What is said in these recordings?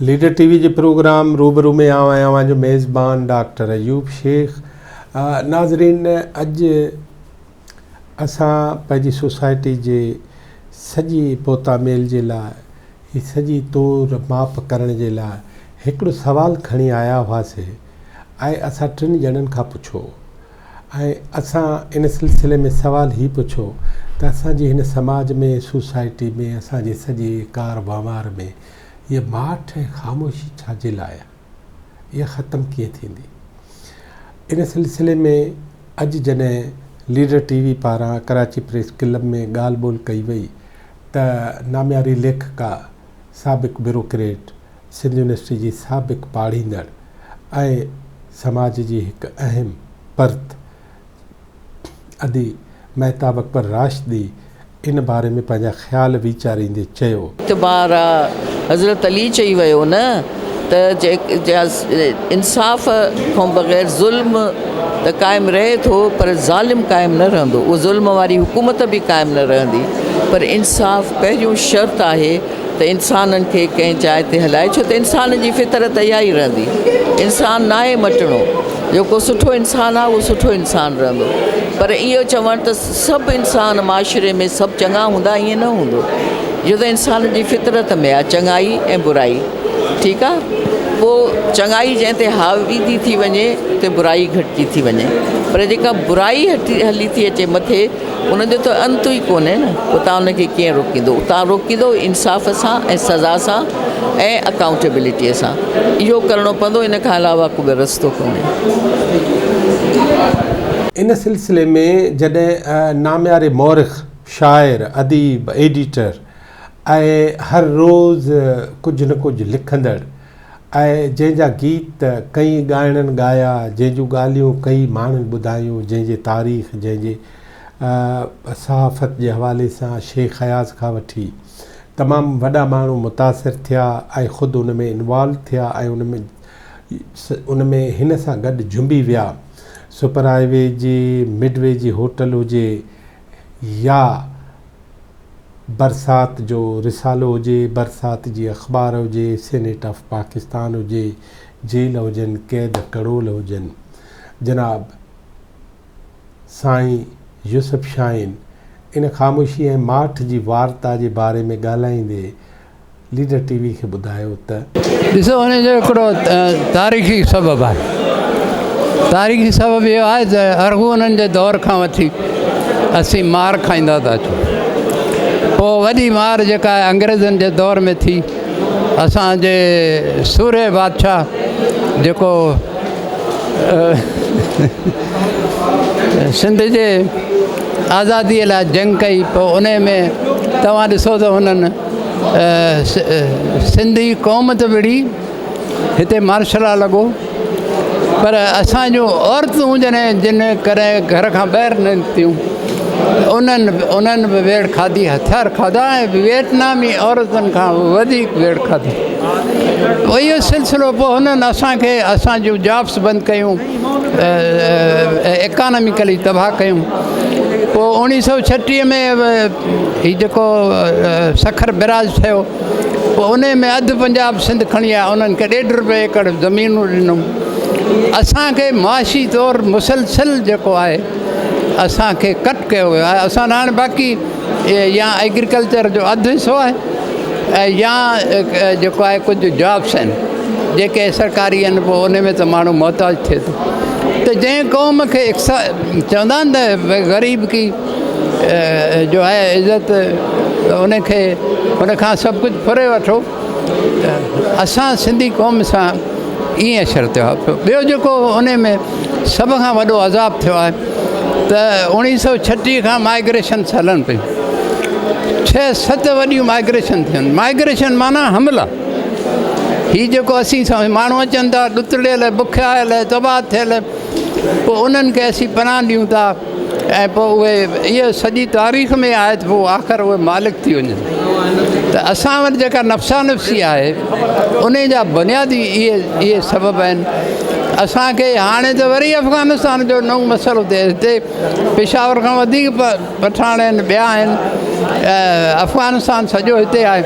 Leader ٽي V جي programme روبرو ۾ آئون آهيان اوهان جو ميزبان ڊاڪٽر ايوب شيخ. ناظرين اڄ اسان پنهنجي سوسائٽي جي سڄي پوتاميل جي لاء هي سڄي تور ماپ ڪرڻ جي لاء هڪڙو سوال کڻي آيا هئاسي ۽ اسان ٽن ڄڻن کان پڇيو ۽ اسان ان سلسلي ۾ سوال هي پڇيو ته اسان جي هن سماج ۾ سوسائٽي ۾ اسان جي سڄي ڪار وهنوار ۾ هيء ماٺ ۽ خاموشي ڇا جي لاء آهي؟ اها ختم ڪيئن ٿيندي؟ ان سلسلي ۾ اڄ جڏهن ليڊر ٽي وي پاران ڪراچي پريس ڪلب ۾ ڳالهه ٻولهه ڪئي وئي ته نامياري ليکڪا، سابق بيوروڪريٽ، سنڌ يونيورسٽي جي سابق پاڙهيندڙ ۽ سماج جي هڪ اهم پرت ادي مهتاب اڪبر راشدي ان باري ۾ پنهنجا خيال ويچاريندي چيو. اعتبار آ. حضرت علي چئي ويو نه ته انصاف کان بغير ظلم ته قائم رهي ٿو پر ظالم قائم نه رهندو اهو ظلم واري حڪومت به قائم نه رهندي پر انصاف پهريون شرط آهي ته انسانن کي ڪنهن جاء تي هلائي ڇو ته انسان جي فطرت اها ئي رهندي انسان ناهي مٽڻو جيڪو سٺو انسان آهي اهو سٺو انسان رهندو پر اهو چوڻ ته سڀ انسان معاشري ۾ سڀ چڱا هوندا ائين نه هوندو اهو ته انسان جي فطرت ۾ آهي چڱائي ۽ برائي ٺيڪ آهي پوء چڱائي جنهن تي حاوي ٿي ٿي وڃي اتي برائي گهٽجي ٿي وڃي پر جيڪا برائي هلي ٿي اچي مٿي ان جو ته انت ئي ڪونهي نه پوء توهان ان کي ڪيئن روڪيندو توهان روڪيندو انصاف سان ۽ سزا سان ۽ اڪائونٽيبلٽيء سان اهو ڪرڻو پوندو ان کان علاوه ڪو ٻيو رستو ڪونهي. ان سلسلي ۾ جڏهن نامياري مورخ، شاعر، اديب، ايڊيٽر ۽ هر روز ڪجهه نه ڪجهه لکندڙ ۽ جنهن جا گيت ڪئين ڳائڻن ڳايا، جنهن جون ڳالهيون ڪئين ماڻهن ٻڌايون، جنهن جي تاريخ، جنهن جي صحافت جي حوالي سان شيخ اياز کان وٺي تمام وڏا ماڻهو متاثر ٿيا ۽ خود ان ۾ انوالو ٿيا ۽ ان ۾ ان ۾ هن سان گڏ جنبي ويا. سپر هاء وي جي مڊ وي جي هوٽل هجي يا برسات جو رسالو هجي، برسات جي اخبار هجي، سينيٽ آف پاڪستان هجي، جيل هجن، قيد ڪڙول هجن. جناب سائين يوسف شاهين ان خاموشي ۽ ماٺ جي وارتا جي باري ۾ ڳالهائيندي ليڊر ٽي وي کي ٻڌايو ته. ڏسو ان جو هڪڙو تاريخي سبب آهي. تاريخي سبب اهو آهي ته ارغونن جي دور کان وٺي اسين مار کائيندا ٿا اچون. پوء وڏي مار جيڪا آهي انگريزن جي دور ۾ ٿي. اسان جي سورهيه بادشاهه جيڪو سنڌ جي آزاديء لاء جنگ ڪئي پوء انهي ۾ توهان ڏسو ته هنن سنڌي قوم ته وڙهي هتي مارشل لا لڳو پر اسان جون عورتون جڏهن جن ڪڏهن گهر کان ٻاهر نه نڪتيون انهن انهن به ويڙهه کاڌي هٿيار کاڌا ۽ ويٽنامي عورتن کان وڌيڪ ويڙهه کاڌي پوء اهو سلسلو پوء هنن اسانکي اسان جون جابس بند ڪيون اڪاناميڪلي تباهه ڪيون پوء اوڻيهه سو ڇٽيهه ۾ هي جيڪو سکر بئراج ٺهيو پوء ان ۾ اڌ پنجاب سنڌ کڻي آيا انهن کي ڏيڍ روپئي ايڪڙ زمينون ڏنم اسانکي معاشي طور مسلسل جيڪو آهي اسانکي ڪٽ ڪيو ويو آهي اسان هاڻي باقي يا ايگريڪلچر جو اڌ حصو آهي ۽ يا جيڪو آهي ڪجهه جابس آهن جيڪي سرڪاري آهن پوء ان ۾ ته ماڻهو محتاج ٿئي ٿو ته جنهن قوم کي چوندا آهن ته غريب ڪي جو آهي عزت ان کي ان کان سڀ ڪجهه ڦري وٺو اسان سنڌي قوم سان ائين اثر ٿيو آهي ٻيو جيڪو ان ۾ سڀ کان وڏو عذاب ٿيو آهي ته اوڻيهه سو ڇٽيهه کان مائگريشنس هلن پيون ڇهه ست وڏيون مائگريشن ٿيون مائگريشن معنيٰ حملا هي جيڪو اسين ماڻهو اچن ٿا ڏتڙيل بکيا آيل تباهه ٿيل پوء انهن کي اسين پناهه ڏيون ٿا ۽ پوء اهي اهو سڄي تاريخ ۾ آهي ته پوء آخر اهي مالڪ ٿي وڃن ته اسان وٽ جيڪا نفسا نفسي آهي ان جا بنيادي اهي اهي سبب آهن اسانکي هاڻي ته وري افغانستان جو نئون مسئلو ٿئي هتي پشاور کان وڌيڪ پٺاڻ آهن ٻيا آهن افغانستان سڄو هتي آهي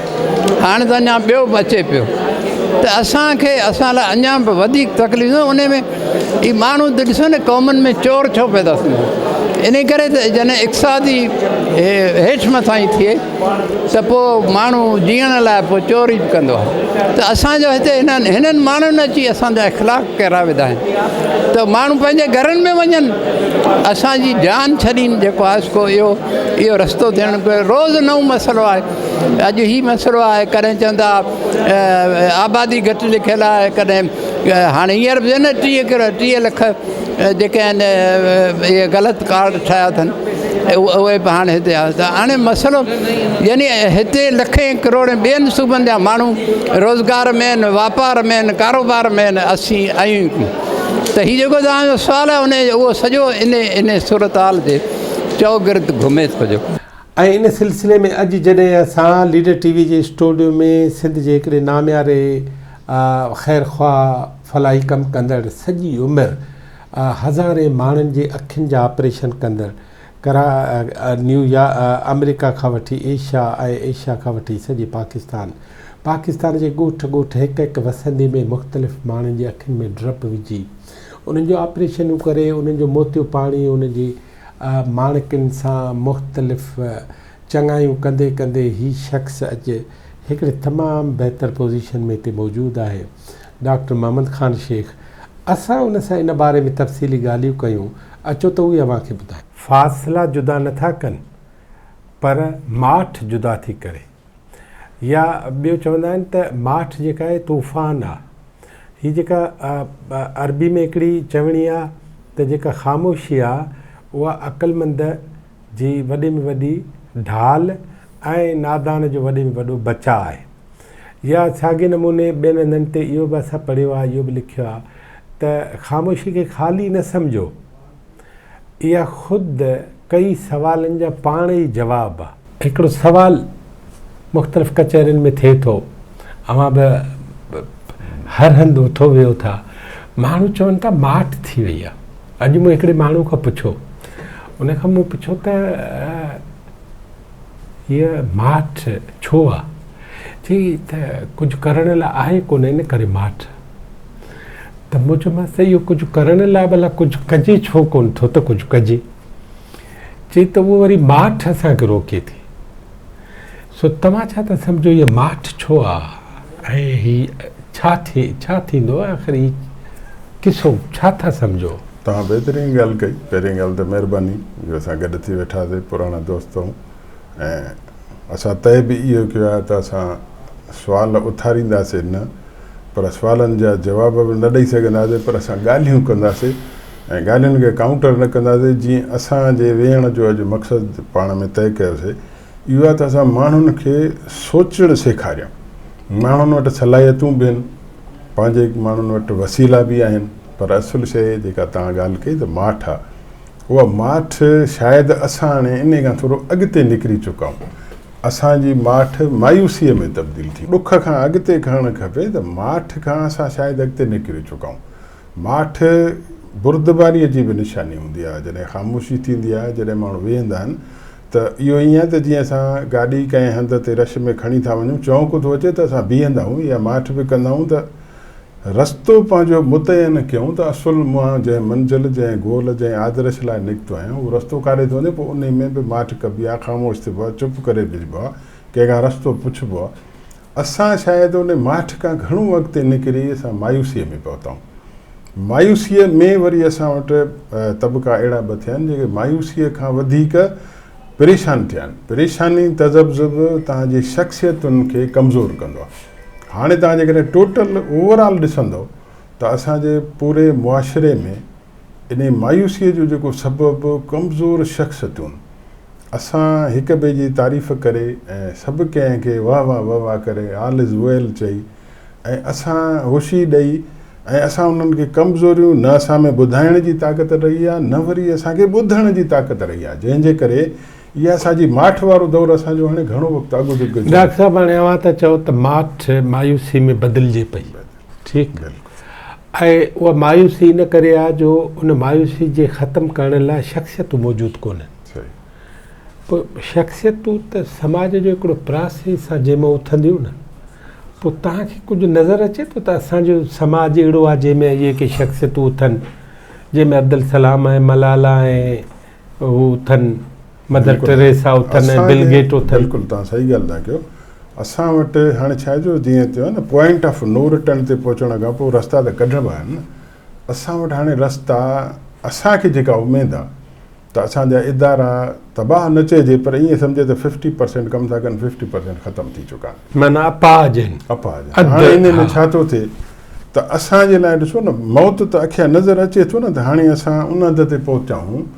هاڻي ته اڃا ٻيو به اچي پيو. ته اسان کي اسان لاء اڃا به وڌيڪ تڪليف ان ۾ هي ماڻهو ته ڏسو نه قومن ۾ چور ڇو پيدا ٿيندو ان ڪري ته جڏهن اقتصادي هيٺ مٿان ٿئي ته پوء ماڻهو جيئڻ لاء پوء چوري به ڪندو آهي ته اسانجو هتي هنن هنن ماڻهن اچي اسانجا اخلاق ڪيرا وڌا آهن ته ماڻهو پنهنجي گهرن ۾ وڃن اسانجي جان ڇڏين جيڪو آهي سو اهو اهو رستو ٿيڻ روز نئون مسئلو آهي اڄ هي مسئلو آهي ڪڏهن چوندا آبادي گهٽ لکيل آهي ڪڏهن هاڻي هينئر به نه 30 ڪروڙ 30 لک جيڪي آهن اهي غلط ڪارڊ ٺاهيا اٿن اهي به هاڻي هتي آيا ته هاڻي مسئلو يعني هتي لکين ڪروڙين ٻين صوبن جا ماڻهو روزگار ۾ آهن واپار ۾ آهن ڪاروبار ۾ آهن اسين آهيون ته هي جيڪو توهان جو سوال آهي ان اهو سڄو ان ان صورتحال جي چوگرد گهمي ٿو جيڪو. ۽ ان سلسلي ۾ اڄ جڏهن اسان ليڊر ٽي وي جي اسٽوڊيو ۾ سنڌ جي هڪڙي نامياري خير خواهه فلاحي ڪم ڪندڙ سڄي عمر هزارين ماڻهن جي اکين جا آپريشن ڪندڙ ڪرا نيو يا آمريڪا کان وٺي ايشيا ۽ ايشيا کان وٺي سڄي پاڪستان پاڪستان جي ڳوٺ ڳوٺ هڪ هڪ وسندي ۾ مختلف ماڻهن جي اکين ۾ ڊرپ وجهي انهن جو آپريشنون ڪري انهن جو موتيو پاڻي انهن جي ماڻڪن سان مختلف چڱايون ڪندي ڪندي هي شخص اڄ هڪڙي تمام بهتر پوزيشن ۾ هتي موجود آهي. ڊاڪٽر محمد خان شيخ اسان ان سان ان باري ۾ تفصيلي ڳالهيون ڪيون، اچو ته اهي اوهان کي ٻڌايون. فاصلا جدا نه ٿا ڪن پر ماٺ جدا ٿي ڪري. يا ٻيو چوندا آهن ته ماٺ جيڪا آهي طوفان آ. هي جيڪا عربي ۾ هڪڙي چوڻي آ ته جيڪا خاموشي آ اها عقلمند جي وڏي ۾ وڏي ڍال ۽ نادان جو وڏي ۾ وڏو بچاء آهي. يا ساڳئي نموني ٻين هنڌن تي اهو به اسان پڙهيو آهي، اهو به لکيو آهي ته خاموشي کي خالي نه سمجهو، اها خود ڪئي سوالن جا پاڻ ئي جواب آهي. هڪڙو سوال مختلف ڪچهرين ۾ ٿئي ٿو، اوهان به هر هنڌ اٿو ويهو ٿا، ماڻهو چون ٿا ماٺ ٿي وئي آهي. اڄ مون هڪڙي ماڻهو کان پڇيو، ان کان مون پڇيو ته هيء ماٺ ڇو آ؟ چيائين ته ڪجهه ڪرڻ لاء آهي ڪونه ان ڪري ماٺ. ته مون چيومانس ته اهو ڪجهه ڪرڻ لاء ڀلا ڪجهه ڪجي ڇو ڪونه ٿو ته ڪجهه ڪجي. چيائين ته اهو وري ماٺ اسان کي روڪي ٿي. سو توهان ڇا ٿا سمجهو هيء ماٺ ڇو آ ۽ هي ڇا ٿئي ڇا ٿيندو آخر هي قصو ڇا ٿا سمجهو؟ توهان بهترين ڳالهه ڪئي. پهرين ڳالهه ته مهرباني جو اسان گڏ ٿي ويٺاسي پراڻا دوست آهيون ۽ اسان طئي به اهو ڪيو آهي ته اسان سوال اٿارينداسي نه پر سوالن جا جواب به نه ڏئي سگهنداسي پر اسان ڳالهيون ڪنداسي ۽ ڳالهين کي ڪائونٽر نه ڪنداسي جيئن اسان جي ويهڻ جو اڄ مقصد پاڻ ۾ طئي ڪيوسي اهو آهي ته اسان ماڻهن کي سوچڻ سيکاريون. ماڻهن وٽ صلاحيتون به آهن، پنهنجي ماڻهن وٽ وسيلا به آهن، پر اصل شيء جيڪا توهان ڳالهه ڪئي ته ماٺ آهي. اها ماٺ شايد اسان هاڻي انهي کان ٿورو اڳتي نڪري چڪا آهيون. اسان جي ماٺ مايوسيء ۾ تبديل ٿي. ڏک کان اڳتي کڻڻ کپي ته ماٺ کان اسان شايد اڳتي نڪري چڪا آهيون. ماٺ بردباريء جي به نشاني هوندي آهي. جڏهن خاموشي ٿيندي آهي، جڏهن ماڻهو ويهندا آهن ته اهو ائين آهي ته جيئن اسان گاڏي ڪنهن هنڌ تي رش ۾ کڻي ٿا وڃون، چونڪ ٿو اچي ته اسان بيهندا آهيون يا ماٺ به ڪندا آهيون ته رستو پنهنجو متعين ڪيون ته اصل مان جنهن منزل، جنهن گول، جنهن آدرش لاء نڪتو آهيان، اهو رستو ڪاڏي ٿو وڃي، پوء انهي ۾ به ماٺ ڪبي آهي، خاموش ٿبو آهي، چپ ڪري بيهبو آهي، ڪنهن کان رستو پڇبو آهي. اسان شايد ان ماٺ کان گهڻو اڳتي نڪري اسان مايوسيء ۾ پهتا آهيون. مايوسيء ۾ وري اسان وٽ طبقا اهڙا به ٿيا آهن جيڪي مايوسيء کان وڌيڪ پريشان ٿيا آهن. پريشاني، تذبذب توهان جي شخصيتن کي ڪمزور ڪندو آهي. هاڻي توهان جيڪڏهن ٽوٽل اوور آل ڏسندؤ ته اسان جي پوري معاشري ۾ انهي مايوسيء جو جيڪو سبب ڪمزور شخصيتون اسان هڪ ٻئي جي تعريف ڪري ۽ سڀ ڪنهن کي واه واه وه واه ڪري آل از ويل چئي ۽ اسان هوشي ڏئي ۽ اسان انهن کي ڪمزوريون نه اسان ۾ ٻڌائڻ جي طاقت رهي آهي نه وري اسان کي ٻڌڻ جي طاقت رهي آهي جنهن جي ڪري اها اسان جي ماٺ وارو دور اسان جو هاڻي گهڻو وقت اڳ جو گذريو. ڊاڪٽر صاحب هاڻي اوهان ٿا چئو ته ماٺ مايوسي ۾ بدلجي پئي ٺيڪ ۽ اها مايوسي ان ڪري آهي جو ان مايوسي جي ختم ڪرڻ لاء شخصيتون موجود ڪونهن. پوء شخصيتون ته سماج جو هڪڙو پراسيس آهي جنهن مان اٿنديون نه. پوء توهان کي ڪجهه نظر اچي ٿو ته اسان جو سماج اهڙو آهي جنهن ۾ اهي ڪي شخصيتون اٿن جنهن ۾ عبدالسلام ۽ ملالا ۽ هو اٿن مدر ٽريسا اٿن ۽ بل گيٽ اٿن. بلڪل توهان صحيح ڳالهه ٿا ڪيو. اسان وٽ هاڻي ڇا آهي جو جيئن چيو نه پوائنٽ آف نو رٽرن تي پهچڻ کان پوء رستا ته ڪڍبا آهن نه اسان وٽ هاڻي رستا اسان کي جيڪا اميد آهي ته اسان جا ادارا تباهه نه چئجي پر ائين سمجهي ته ففٽي پرسينٽ ڪم ٿا ڪن ففٽي پرسينٽ ختم ٿي چڪا آهن. معنيٰ اپاهج آهن. اپاهج آهن. هاڻي انهي ۾ ڇا ٿو ٿئي ته اسان جي لاء ڏسو نه موت ته اکيان نظر اچي ٿو نه ته هاڻي اسان ان حد تي پهتا آهيون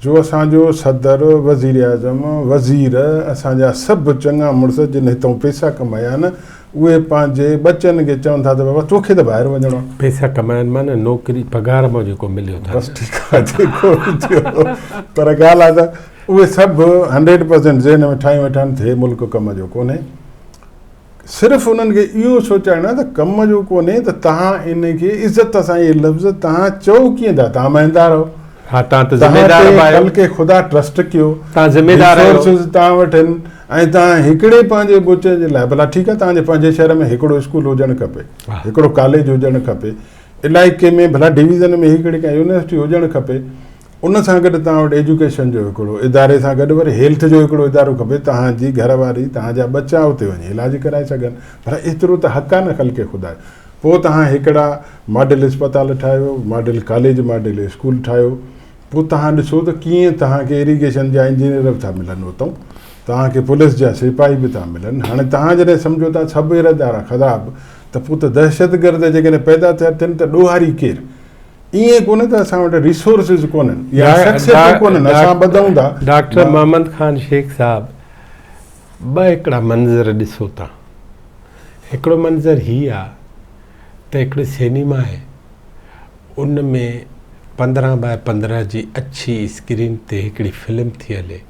جو اسان جو صدر، وزيراعظم، وزير، اسان جا سڀ چڱا مڙس جن هتئون پئسا ڪمايا آهن اهي پنهنجي ٻچن کي چون ٿا ته بابا توکي ته ٻاهر وڃڻو آهي. پئسا ڪمائڻ معنيٰ نوڪري پگهار مان جيڪو مليو اٿن. بس ٺيڪ آهي جيڪو به ٿيو پر ڳالهه آهي ته اهي سڀ 100% ذهن ۾ ٺاهي ويٺا آهن ته هي ملڪ ڪم جو ڪونهي. صرف انهن کي اهو سوچائڻو آهي ته ڪم جو ڪونهي ته توهان ان کي عزت سان اهي لفظ توهان چئو ڪيئن ٿا توهان مهندار آهيو. ها توهان ته ذميدار به آهيو. خلق خدا ٽرسٽ ڪيو. توهان ذميدار آهيو. ريسورسز توهان وٽ آهن ۽ توهان هڪڙي پنهنجي ٻچي جي لاء ڀلا ٺيڪ آهي توهان جي پنهنجي شهر ۾ هڪڙو اسڪول هجڻ کپي هڪڙو ڪاليج هجڻ کپي علائقي ۾ ڀلا ڊويزن ۾ هڪڙي ڪا يونيورسٽي هجڻ کپي ان سان گڏ توهان وٽ ايجوڪيشن جو هڪڙو اداري سان گڏ وري هيلٿ جو هڪڙو ادارو کپي توهان جي گهر واري توهان جا ٻچا اتي وڃي علاج ڪرائي سگهن ڀلا ايترو ته حق آهي نه خلق خدا جو پوء توهان هڪڙا ماڊل اسپتال ٺاهيو ماڊل ڪاليج ماڊل اسڪول ٺاهيو پوء توهان ڏسو ته ڪيئن توهان کي ايريگيشن جا انجنيئر به ٿا ملن اتئون توهان کي پوليس جا سپاهي به ٿا ملن هاڻي توهان جڏهن سمجهو ٿا سڀ ادارا خراب ته پوء ته دهشتگرد جيڪڏهن پيدا ٿيا ٿين ته ڏوهاري ڪير؟ ائين ڪونهي ته اسان وٽ ريسورسز ڪونهن يا شخصيتون ڪونهن اسان ٻڌون ٿا. ڊاڪٽر محمد خان شيخ صاحب ٻه هڪڙا منظر ڏسو تان هڪڙو منظر هي آ ته هڪڙي سينيما آهي ان ۾ 15 باء 15 جي اڇي اسڪرين تي هڪڙي فلم ٿي هلي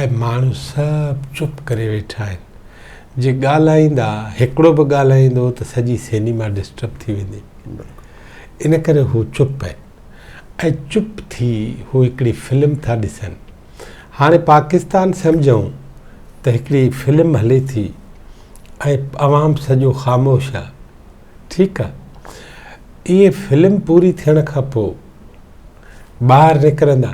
۽ ماڻهو سڀ چپ ڪري ويٺا آهن جي ڳالهائيندا هڪڙو به ڳالهائيندو ته سڄي سينيما ڊسٽرب ٿي ويندي ان ڪري هو چپ آهن ۽ چپ ٿي هو هڪڙي فلم ٿا ڏسن. هاڻي پاڪستان سمجهون ته هڪڙي فلم هلي ٿي ۽ عوام سڄو خاموش آ ٺيڪ آ اهي فلم پوري ٿيڻ کان پوء ٻاهر نڪرندا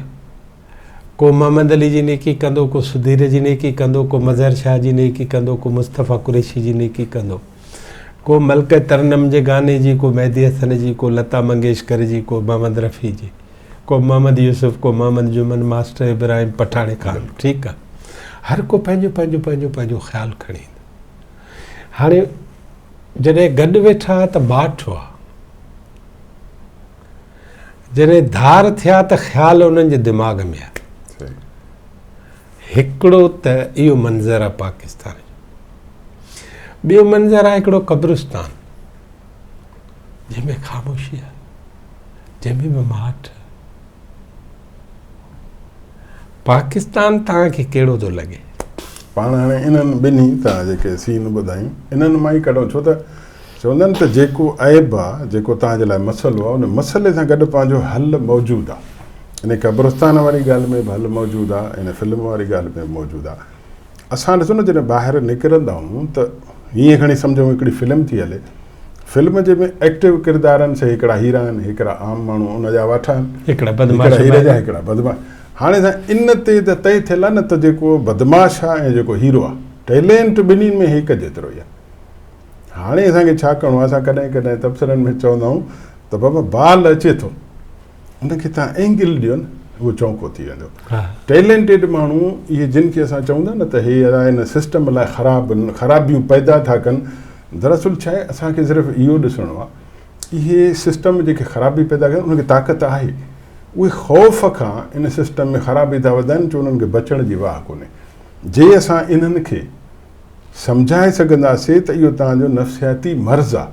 ڪو محمد علي جي نيڪي ڪندو، ڪو سڌير جي نيڪي ڪندو، ڪو مظهر شاهه جي نيڪي ڪندو، ڪو مصطفيٰ قريشي جي نيڪي ڪندو، ڪو ملڪه ترنم جي گاني جي، ڪو مهدي حسن جي، ڪو لتا منگيشڪر جي، ڪو محمد رفيع جي، ڪو محمد يوسف، ڪو محمد جمن، ماسٽر ابراهيم پٺاڻي خان، ٺيڪ آ. هر ڪو پنهنجو پنهنجو پنهنجو پنهنجو خيال کڻي ايندو. هاڻي جڏهن گڏ ويٺا ته ماٺ هئا. جڏهن ڌار ٿيا ته خيال انهن جي دماغ ۾ آيا. هڪڙو ته اهو منظر آهي پاڪستان جو. ٻيو منظر آهي هڪڙو قبرستان جنهن ۾ خاموشي آهي، جنهن ۾ به ماٺ آهي. پاڪستان توهان کي ڪهڙو ٿو لڳي؟ پاڻ هاڻي انهن ٻنهي توهان جيڪي سين ٻڌايون انهن مان ئي ڪڍون ڇو ته چوندا آهن ته جيڪو عيب آ، جيڪو توهان جي لاء مسئلو آ، ان مسئلي سان گڏ پنهنجو حل موجود آ. ان قبرستان واري ڳالهه ۾ به حل موجود آ، ان فلم واري ڳالهه ۾ به موجود آ. اسان ڏسو نه جڏهن ٻاهر نڪرندا آهيون ته هيئن کڻي سمجهون هڪڙي فلم ٿي هلي، فلم جي ۾ ايڪٽو ڪردار آهن سي هڪڙا هيرا آهن، هڪڙا عام ماڻهو ان جا واٺا آهن، هڪڙا بدمعاش هڪڙا هيري جا هڪڙا بدمعاش. هاڻي سائين ان تي ته طئي ٿيل آ نه ته جيڪو بدمعاش آ ۽ جيڪو هيرو آ، ٽيلينٽ ٻنهي ۾ هڪ جيترو ئي آ. هاڻي اسان کي ڇا ڪرڻو آهي؟ اسان ڪڏهن ڪڏهن تبصرن ۾ چوندا آهيون ته بابا بال اچي ٿو ان کي تان اينگل ڏيو نه اهو چونڪو ٿي ويندو. ٽيلنٽيڊ ماڻهو اهي جن کي اسان چئون ٿا نه ته هي ادا هن سسٽم لاء خراب خرابيون پيدا ٿا ڪن دراصل ڇا آهي اسان کي صرف اهو ڏسڻو آهي اهي سسٽم جيڪي خرابي پيدا ڪن انهن کي طاقت آهي اهي خوف کان ان سسٽم ۾ خرابي ٿا وڌائن جو انهن کي بچڻ جي واهه ڪونهي جي اسان انهن کي سمجهائي سگهنداسي ته اهو توهان جو نفسياتي مرض آ.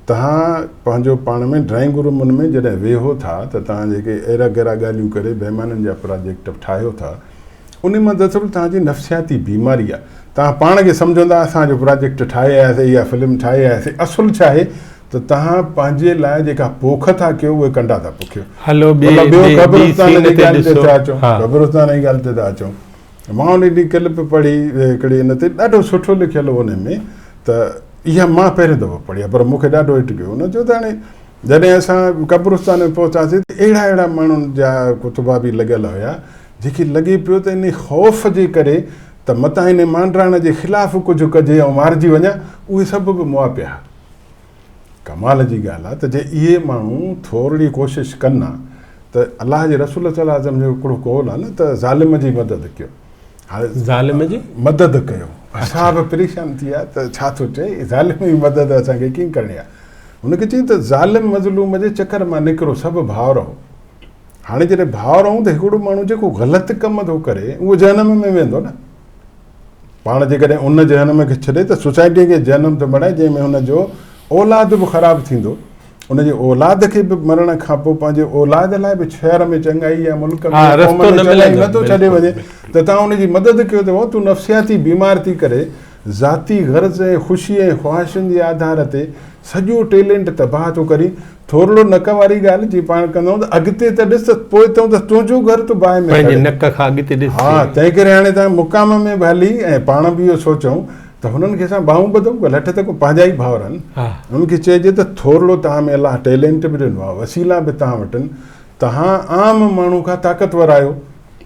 توهان پنهنجو پاڻ ۾ ڊرائنگ رومن ۾ جڏهن ويهو ٿا ته توهان جيڪي ايرا غيرا ڳالهيون ڪري بيمانن جا پراجيڪٽ ٺاهيو ٿا انهي مان دراصل توهان جي نفسياتي بيماري آ. توهان پاڻ کي سمجهندا اسان جو پراجيڪٽ ٺاهي آياسي يا فلم ٺاهي آياسي اصل ڇا آهي ته توهان پنهنجي لاء جيڪا پوک ٿا ڪيو اهي ڪنڊا ٿا پوکيو. هلو ٻي ٻيو ٻي قبرستان سين جي تي ڳالهه تي ڏسو ٿا اچون ها. قبرستان جي ڳالهه تي ٿا اچون. مان ان ڏينهن ڪلپ پڙهي هڪڙي ان تي ڏاڍو سٺو لکيل هو ان ۾ ته اها مان پهريون دفعو پڙهي آهي پر مون کي ڏاڍو هٽ ڪيو. هن چيو ته هاڻي جڏهن اسان قبرستان ۾ پهتاسين ته اهڙا اهڙا ماڻهن جا ڪتبا به لڳل هيا جيڪي لڳي پيو ته انهي خوف جي ڪري ته متان انهي مانڊراڻ جي خلاف ڪجهه ڪجي ۽ مارجي وڃان اهي سڀ به مئا پيا. ڪمال جي ڳالهه آهي ته جي اهي ماڻهو ٿورڙي ڪوشش ڪن ها ته الله جي رسول صلي الله عليه وسلم جو هڪڙو قول آهي نه ته ظالم جي مدد ڪيو. هاڻي ظالم جي مدد ڪيو. اصحاب پريشان ٿي ويا ته ڇا ٿو چئي ظالم جي مدد اسان کي ڪيئن ڪرڻي آهي. هن کي چيائين ته ظالم مظلوم جي چڪر مان نڪرو سڀ ڀائر هو. هاڻي جڏهن ڀائر آهون ته هڪڙو ماڻهو جيڪو غلط ڪم ٿو ڪري اهو جهنم ۾ ويندو نه. پاڻ جيڪڏهن ان جهنم کي ڇڏي ته سوسائٽيء کي جهنم ٿو بڻائي جنهن ۾ هن جو اولاد به خراب ٿيندو. ان جي اولاد کي به مرڻ کان پوء پنهنجي اولاد لاء به شهر ۾ چڱائي يا ملڪ ۾ يا قوم ۾ چڱائي نه ٿو ڇڏي وڃي ته توهان ان جي مدد ڪيو ته بابا تون نفسياتي بيمار ٿي ڪري ذاتي غرض ۽ خوشي ۽ خواهشن جي آڌار تي سڄو ٽيلنٽ تباهه ٿو ڪرين. ٿورڙو نڪ واري ڳالهه جي پاڻ ڪندا آهيون ته اڳتي ته ڏس ته پوئتئون ته تنهنجو گهر ٿو باهه ۾ پنهنجي نڪ کان اڳتي ڏس. ها تنهن ڪري هاڻي توهان مقام ۾ به هلي ۽ پاڻ به اهو سوچون ته هنن کي اسان ٻانهون ٻڌون ڪو لٺ ته ڪو پنهنجا ئي ڀائر آهن. هنن کي چئجي ته ٿورڙو توهان ۾ الله ٽيلنٽ به ڏنو آهي وسيلا به توهان وٽ آهن توهان عام ماڻهو کان طاقتور آهيو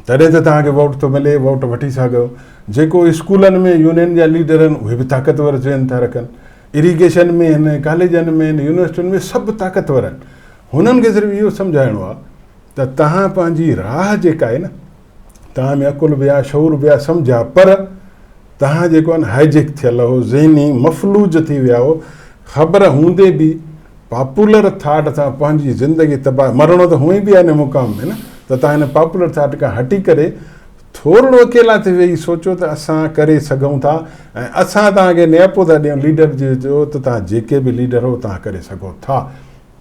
تڏهن ته توهان کي ووٽ ٿو ملي ووٽ وٺي سگهو جيڪو اسڪولن ۾ يونين جا ليڊر آهن اهي به طاقتور ذهن ٿا رکن اريگيشن ۾ آهن ڪاليجن ۾ آهن يونيورسٽين ۾ سڀ طاقتور آهن هنن کي صرف اهو سمجهائڻو آهي ته توهان پنهنجي راهه جيڪا آهي نه توهان ۾ عقل به آهي شعور به آهي سمجهه آهي پر توهان جيڪو آهي نه هائيجيڪ ٿيل هو ذهني مفلوج ٿي ويا هو خبر هوندي به پاپولر ٿاٽ سان پنهنجي زندگي تباهه مرڻو ته هونئن به آهي هن مقام ۾ نه ته توهان هن پاپولر ٿاٽ کان هٽي ڪري ٿورڙو اڪيلا ٿي ويهي سوچو ته اسان ڪري سگهون ٿا ۽ اسان توهان کي نياپو ٿا ڏيون ليڊر جو ته توهان جيڪي به ليڊر هو توهان ڪري سگهو ٿا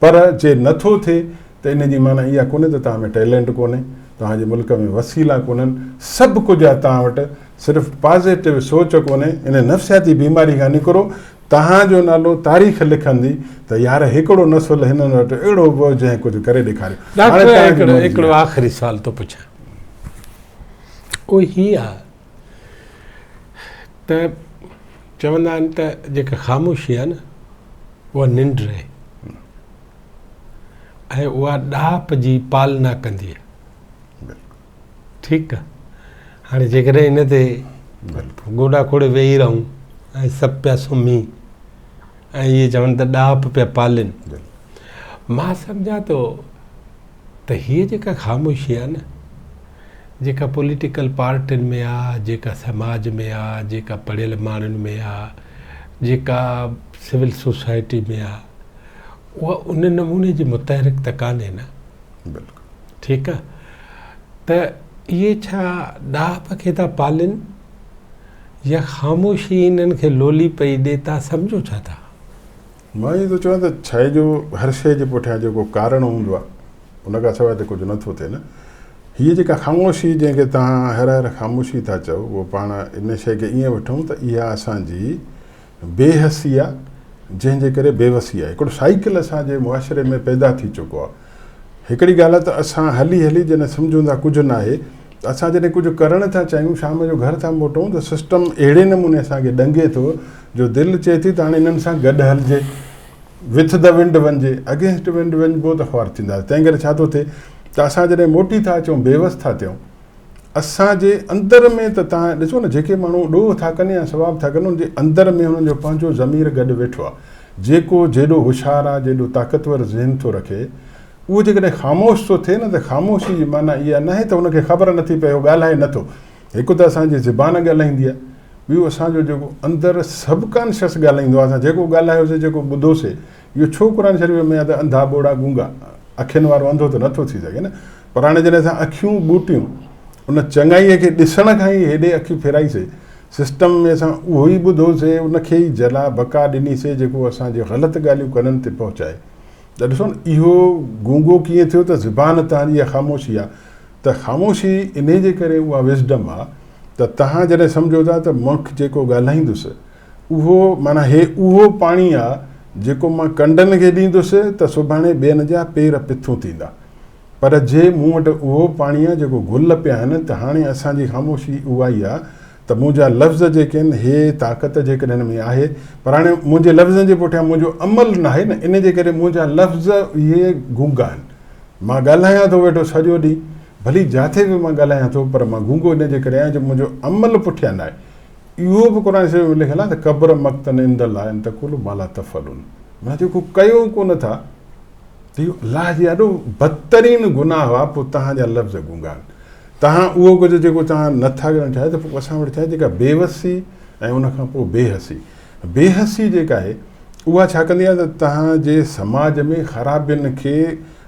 پر جي نه ٿو ٿئي ته ان جي معنيٰ اها ڪونهي ته توهان ۾ ٽيلنٽ ڪونهي، توهان جي ملڪ ۾ وسيلا ڪونهن، سڀ ڪجهه آهي توهان وٽ، صرف پازيٽو سوچ ڪونهي، ان نفسياتي بيماري کان نڪرو، توهان جو نالو تاريخ لکندي ته يار هڪڙو نسل هنن وٽ اهڙو به هو جنهن ڪجهه ڪري ڏيکاريو. هاڻي ڊاڪٽر توهان جي مرضي هڪڙو آهي. آخري سوال ٿو پڇان اهو هي آهي ته چوندا آهن ته جيڪا خاموشي آهي نه اها ننڊ آهي ۽ اها ڏاهپ جي پالنا ڪندي آهي. ٺيڪ آهي هاڻي جيڪڏهن ان تي گوڏا کوڙي ويهي رهون ۽ سڀ پيا سمهي ۽ اهي چون ته ڏاهپ پيا پالين مان سمجهان ٿو ته هيء جيڪا خاموشي آهي نه جيڪا پوليٽيڪل پارٽين ۾ آ، جيڪا سماج ۾ آ، جيڪا پڙهيل ماڻهن ۾ آ، جيڪا سول سوسائٽي ۾ آ، اها ان نموني جي متحرڪ ته ڪانهي نه. بلڪل. ٺيڪ آ ته اهي ڇا ڏاهپ کي ٿا پالين يا خاموشي انهن کي لولي پئي ڏي تان سمجهو ڇا ٿا؟ مان ائين ٿو چوان ته ڇائي جو هر شيء جي پٺيان جيڪو ڪارڻ هوندو آ ان کان سواء ته ڪجهه نه ٿو ٿئي نه. هيء جيڪا خاموشي جنهن کي توهان هر هر خاموشي ٿا چئو اهو پاڻ ان شيء کي ائين وٺون ته اها اسان جي بي حسي آ جنهن جي ڪري بي وسي آهي. هڪڙو سائيڪل اسان جي معاشري ۾ پيدا ٿي چڪو آ. هڪڙي ڳالهه آ ته اسان هلي هلي جڏهن سمجهون ٿا ڪجهه ناهي ته اسان جڏهن ڪجهه ڪرڻ ٿا چاهيون شام جو گهر ٿا موٽون ته سسٽم اهڙي نموني اسان کي ڏنگي ٿو جو دل چئي ٿي ته هاڻي انهن سان گڏ هلجي. وٿ the window وڃجي، اگينسٽ ونڊ وڃبو ته خوار ٿينداسين. تنهن ڪري ڇا ٿو ٿئي ته اسان جڏهن موٽي ٿا اچون بيوس ٿا ٿيون. اسان جي اندر ۾ ته توهان ڏسو نه جيڪي ماڻهو ڏوهه ٿا ڪن يا ثواب ٿا ڪن انهن جي اندر ۾ انهن جو پنهنجو ضمير گڏ ويٺو آهي. جيڪو جيڏو هوشيار آهي، جيڏو طاقتور ذهن ٿو رکي، اهو جيڪڏهن خاموش ٿو ٿئي نه ته خاموشي جي معنيٰ اها ناهي ته هن کي خبر نٿي پئي هو ڳالهائي نٿو. هڪ ته اسان جي زبان ڳالهائيندي آهي، ٻيو اسان جو جيڪو اندر سب ڪانشس ڳالهائيندو آهي، اسان جيڪو ڳالهايوسي جيڪو ٻڌوسي، اهو ڇو قرآن شريف ۾ آهي ته انڌا ٻوڙا گونگا، اکين وارو انڌو ته نٿو ٿي سگهي نه، پر هاڻي جڏهن اسان اکيون ٻوٽيون ان چڱائيء کي ڏسڻ کان ئي هيڏي اکيون ڦيرائيسي، سسٽم ۾ اسان اهو ئي ٻڌوسي، ان کي ئي جلا بقا ڏنيسي جيڪو اسان جي غلط ڳالهيون ڪنن تي پهچائي. ته ڏسو نه اهو گونگو ڪيئن ٿيو ته زبان تهان جي اها خاموشي آهي ته خاموشي انهي جي ڪري اها وزڊم آ ته تهان جڏهن سمجهو ٿا ته مان جيڪو ڳالهائيندس اهو معنيٰ هي اهو پاڻي آ جيڪو مان ڪنڊن کي ڏيندس ته سڀاڻي ٻين جا پير پٿون ٿيندا پر جي مون وٽ اهو پاڻي آ جيڪو گل پيا آهن ته هاڻي اسان جي خاموشي اها ئي آ ته ته منهنجا لفظ جيڪي آهن هي طاقت جيڪڏهن هن ۾ آهي پر هاڻي منهنجي لفظن جي پٺيان منهنجو عمل ناهي نه ان جي ڪري منهنجا لفظ اهي گونگا آهن. مان ڳالهايان ٿو ويٺو سڄو ڏينهن ڀلي جاٿي به مان ڳالهايان ٿو پر مان گونگو ان جي ڪري آهيان جو منهنجو عمل پٺيان ناهي. اهو به قرآن شريف ۾ لکيل آهي ته ڪبر مقتن عند الله ان تقولوا ما لا تفعلون معنيٰ جيڪو ڪيو ڪونه ٿا ته اهو الله جي آڏو بدترين گناهه آهي پوء توهان جا لفظ گونگا آهن. توهان اهو ڪجهه جيڪو توهان نه ٿا ڪرڻ چاهيو ته پوء اسان وٽ ڇا آهي جيڪا بيوسي ۽ ان کان پوء بي حسي. بي حسي جيڪا آهي اها ڇا ڪندي آهي ته توهان جي سماج ۾ خرابين کي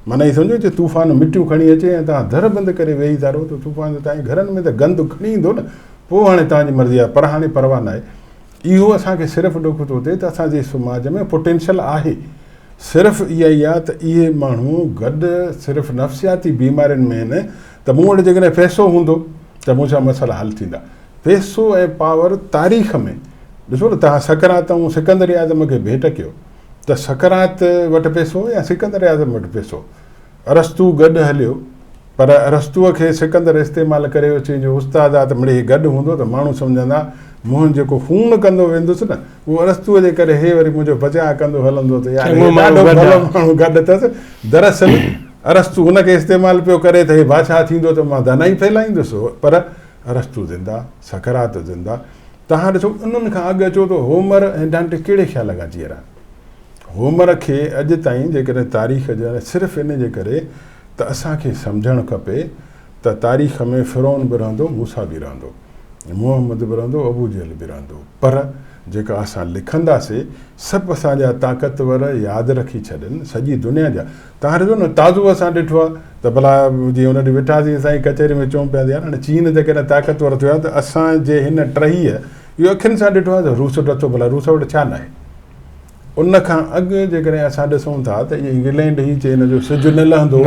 معنيٰ ائين سمجهو جي طوفان مٽيون کڻي اچي ۽ توهان در بند ڪري ويهي ٿا رهو ته طوفان ته توهان جي گهرن ۾ ته گند کڻي ايندو نه پوء هاڻي توهان جي مرضي آهي پر هاڻي پرواهه ناهي. اهو اسان کي صرف ڏک ٿو ٿئي ته اسان جي سماج ۾ پوٽينشل آهي صرف اها ئي آهي ته اهي ماڻهو گڏ صرف نفسياتي بيمارين ۾ آهن ته مون وٽ جيڪڏهن پئسو هوندو ته مون سان مسئلا حل ٿيندا. پئسو ۽ پاور تاريخ ۾ ڏسو نه توهان سقراط ۽ سڪندر اعظم کي ڀيٽ ڪيو ته سقراط وٽ پئسو هو يا سڪندر اعظم وٽ پئسو هو. ارسطو گڏ هليو پر ارسطوء کي سڪندر استعمال ڪري ويو چيائين جو استاد آ ته مڙئي هي گڏ هوندو ته ماڻهو سمجهندا منهن جيڪو خون ڪندو ويندس نه اهو ارسطوء جي ڪري هي وري منهنجو بچاء ڪندو هلندو ته يار هي ڏاڍو ڀلو ماڻهو گڏ اٿس دراصل ارسطو ان کي استعمال پيو ڪري ته هي بادشاهه ٿيندو ته مان دانائي ڦهلائيندس پر ارسطو زنده سقراط زنده توهان ڏسو انهن کان اڳ اچو ته هومر ۽ ڊانٽي ڪهڙي خيال کان جيئرا هومر کي اڄ تائين جيڪڏهن تاريخ جا صرف ان جي ڪري ته اسان کي سمجهڻ کپي ته تاريخ ۾ فرعون به رهندو، موسيٰ به رهندو، محمد به رهندو، ابوجهل به رهندو پر جيڪا اسان لکنداسي سڀ اسان جا طاقتور ياد رکي ڇڏين سڄي دنيا جا توهان ڏسو نه تازو اسان ڏٺو آهي ته ڀلا جيئن ان ڏينهن ويٺاسين اسان جي ڪچهري ۾ چئون پيا ته يار هاڻي چين ته ڪيڏا طاقتور ٿيو آهي ته اسان جي هن ٽهيء اهو اکين سان ڏٺو آهي ته روس ڊٿو ڀلا روس وٽ ڇا ناهي ان کان اڳ جيڪڏهن اسان ڏسون ٿا ته اهي انگلينڊ هي چي هن جو سج نه لهندو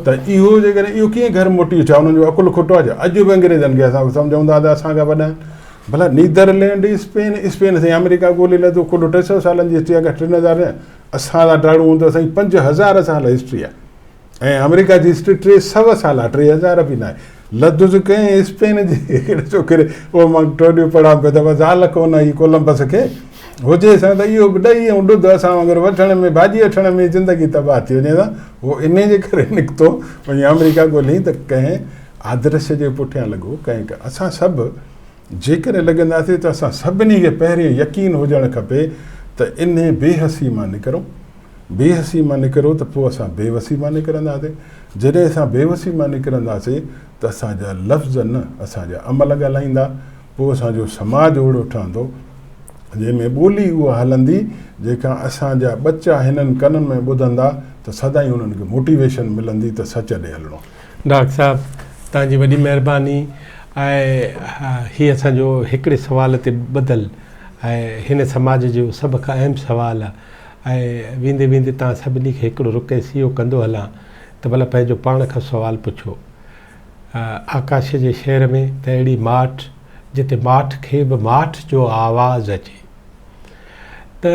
ته اهو جيڪڏهن اهو ڪيئن گهر موٽي ويو ڇا انهن جو عقل کٽو آهي ڇا اڄ به انگريزن کي اسان سمجهون ٿا ته اسان کان وڏا آهن ڀلا نيدرلينڊ اسپين اسپين سائين آمريڪا ڳولي لڌو ڪل 300 سالن جي هسٽري آهي 3000 نه اسان ٿا ڊاڙون ته سائين 5000 سال هسٽري آهي ۽ آمريڪا جي هسٽري 300 سال آهي 3000 به ناهي لڌس ڪنهن اسپين جي هڪڙي ڇوڪري اهو مان ٽيون ڏينهن پڙهان پيو ته زال ڪونه هئي ڪولمبس کي هجي سان ته اهو به ڏهي ۽ ڏڌ اسان وانگر وٺڻ ۾ ڀاڄي وٺڻ ۾ زندگي تباهه ٿي وڃي ها هو انهي جي ڪري نڪتو وڃي آمريڪا ڳولهين ته ڪنهن آدرش جي پٺيان لڳو ڪنهن اسان سڀ جيڪڏهن لڳنداسين ته اسان سڀني کي پهرين يقين هجڻ کپي ته انهي بي حسي مان نڪرون بي حسي مان نڪرو ته پوء اسان بي وسي مان نڪرنداسين. جڏهن اسان بي وسي مان نڪرنداسين ته اسان جا لفظ نه اسان جا عمل ڳالهائيندا. پوء اسان جو سماج اهڙو ٺهندو جنهن ۾ ٻولي اها هلندي جيڪا اسان جا ٻچا هنن ڪنن ۾ ٻڌندا ته سدائين انهن کي موٽيويشن ملندي ته سچ ڏي هلڻو. ڊاڪٽر صاحب توهان جي وڏي مهرباني ۽ هي اسان جو هڪڙي سوال تي ٻڌل ۽ هن سماج جو سڀ کان اهم سوال آ. ۽ ويندي ويندي توهان سڀني کي هڪڙو رڪيس اهو ڪندو هلان ته ڀلا پنهنجو پاڻ کان سوال پڇو. آڪاش جي شعر ۾ ته اهڙي ماٺ جتي ماٺ کي به ماٺ جو آواز اچي ته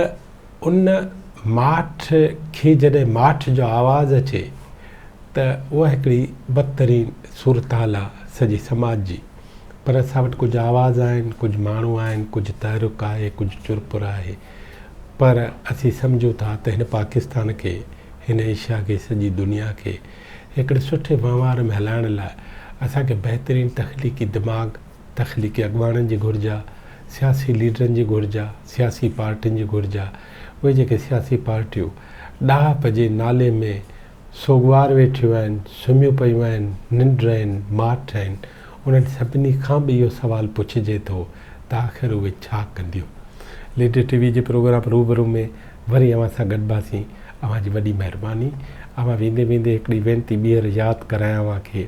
ان ماٺ کي جڏهن ماٺ جو آواز اچي ته اها هڪڙي بدترين صورتحال آ سڄي سماج جي پر اسان وٽ ڪجهه آواز آهن، ڪجهه ماڻهو آهن، ڪجهه تحرڪ آهي، ڪجهه چرپر آهي. پر اسين سمجهون ٿا ته هن پاڪستان کي، هن ايشيا کي، سڄي دنيا کي هڪڙي سٺي وهنوار ۾ هلائڻ لاء اسان کي بهترين تخليقي دماغ، تخليقي اڳواڻن جي گهرج آ، سياسي ليڊرن جي گهرج آ، سياسي پارٽين جي گهرج آ. اهي جيڪي سياسي پارٽيون ڏاهپ جي نالي ۾ سوڳوار ويٺيون آهن، سمهيون پيون آهن، ننڊ آهن، ماٺ آهن، انهن سڀني کان به اهو سوال پڇجي ٿو ته آخر اهي ڇا ڪنديون؟ ليڊر ٽي وي جي پروگرام روبرو ۾ وري اوهان سان گڏباسين. اوهان جي وڏي مهرباني. اوهان ويندي ويندي هڪڙي وينتي ٻيهر ياد ڪرايان اوهان کي.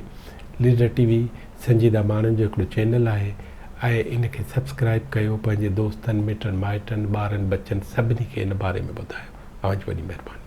ليڊر ٽي وي سنجيده ماڻهن جو هڪڙو چينل آهي ۽ ان کي سبسڪرائيب ڪيو پنهنجي دوستن مٽن مائٽن ٻارن ٻچن سڀني کي ان باري ۾ ٻڌايو. اوهان جي وڏي مهرباني.